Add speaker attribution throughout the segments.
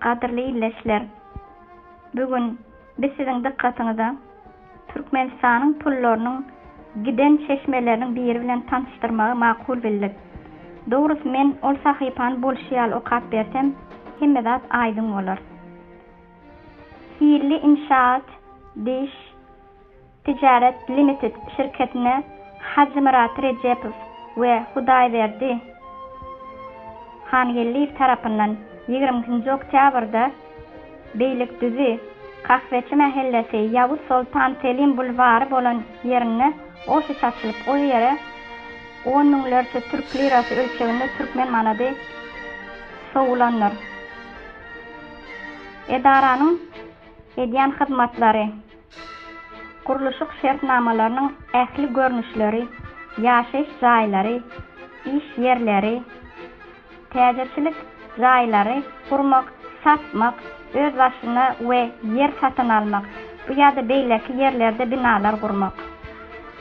Speaker 1: Gadyrly ildeşler! Bu gün biz siziň dykgatyňyza Türkmenistanyň pullarynyň giden çeşmeleriniň biri bilen tanyşdyrmagy makul bildik. Dogrusy men ol sahypany bolşy ýaly okap bersem, hemme zat aýdyň bolar. Hilli inşaat diş Tijaret Limited şirketine Hajymyrat Rejepow we Hudaýberdi Hangeldiýew tarapyndan 22-nji oktýabrda Beýlikdüzi, Kahweçi mähellesi, Ýawuz Soltan Selim bulwary bolan ýerinde ofis açylyp, ol ýere on müňlerçe türk lirasy ölçeginde türkmen manady sowulandyr. Edaranyň edýän hyzmatlary. Gurluşyk şertnamalarynyň ähli görnüşleri, ýaşaýyş jaýlary, iş ýerleri, täjirçilik jaýlary gurmak, satmak, özbaşyna we ýer satyn almak, bu ýa-da beýleki ýerlerde binalar gurmak.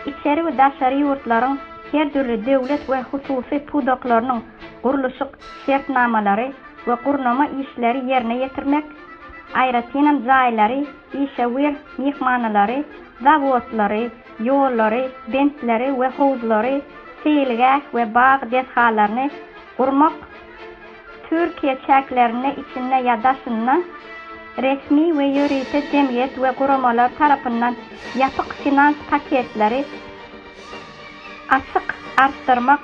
Speaker 1: Içeri we daşary ýurtlaryň her dürli döwlet we hususy pudaklarynyň gurluşyk şertnamalary we gurnama işleri ýerine ýetirmek, aýratynam jaýlary, işewür myhmanalary, zawodlary, ýollary, bentleri we howuzlary, seýilgäh we bag desgalaryny gurmak, Türkiýe çäklerinde içinde ýa daşynda resmi we ýörite jemgyýet we guramalar tarapyndan ýapyk finans paketleri açyk artdyrmak,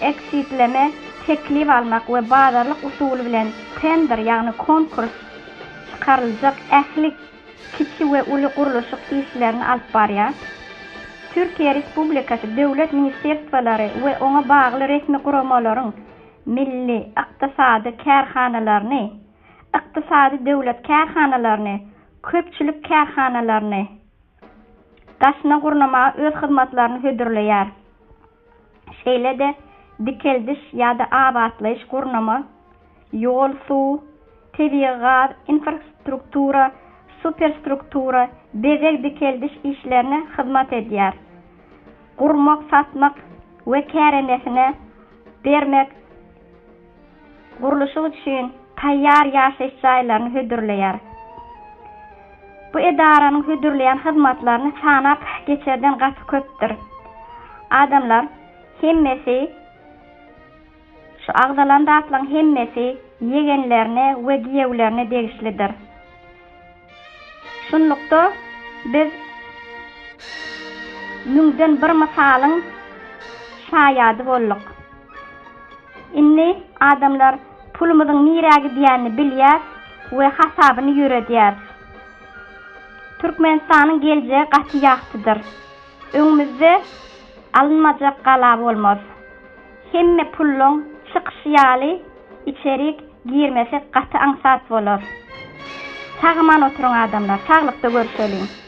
Speaker 1: eksitleme, teklip almak we bazarlyk usuly bilen tender, ýagny konkurs çykaryljak ähli kiçi we uly gurluşyk işlerini alyp barýar. Türkiýe Respublikasy döwlet ministerstwolary we oňa bagly resmi guramalaryň milli ykdysady kärhanalaryny, ykdysady döwlet kärhanalaryny, köpçülik kärhanalaryny daşyna gurnamaga öz hyzmatlaryny hödürleýär. Şeýle-de dikeldiş ýa-da abatlaýyş gurnama, ýol, suw, tebigy gaz, infrastruktura, superstruktura, bezeg-dikeldiş işlerine hyzmat edýär. Gurmak, satmak we kärendesinä bermek gurluşyk üçin taýýar ýaşaýyş jaýlaryny hödürleýär. Bu edaranyň hödürleýän hyzmatlaryny sanap geçerden gaty köpdür. Adamlar hemmesi şu agzalan zatlaryň hemmesi ýegenlerine we giýewlerine degişlidir. Şunlukda, biz müňden bir mysalyň şaýady bolduk. Indi adamlar pulumyzyň nirä gidýänini bilýär we hasabyny ýöredýär. Türkmenistanyň geljegi gaty ýagtydyr. Öňümizde alynmajak gala bolmaz. Hemme pullaň çykyşy ýaly içerik girmesi gaty aňsat bolar. Sag-aman oturyň adamlar, saglykda görüşeliň.